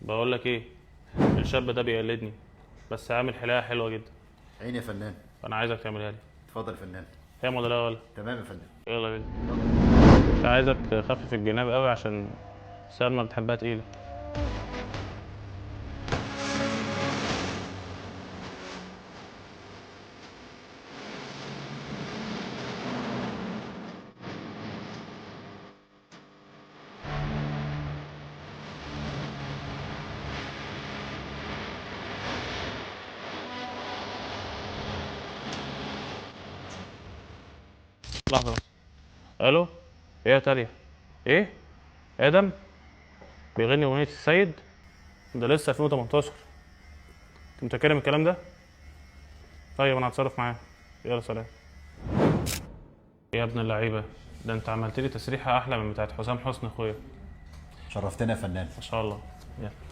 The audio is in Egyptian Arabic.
بقول لك ايه، الشاب ده بيقلدني بس عامل حلاقه حلوة جدا. عيني يا فنان. فانا عايزك تعملها لي. اتفضل يا فنان. فاهم ولا لا ولا؟ تمام يا فندم. يلا بينا. مش عايزك تخفف الجناب قوي عشان سلمى بتحبها تقيلة. لحظة بس. الو، ايه يا تاليا؟ ايه؟ ادم بيغني اغنية السيد؟ ده لسه 2018. انت متأكد من الكلام ده؟ طيب انا هتصرف معاه. يلا سلام. يا ابن اللعيبة، ده انت عملت لي تسريحة احلى من بتاعت حسام حسني اخويا. شرفتنا يا فنان. ما شاء الله. يلا.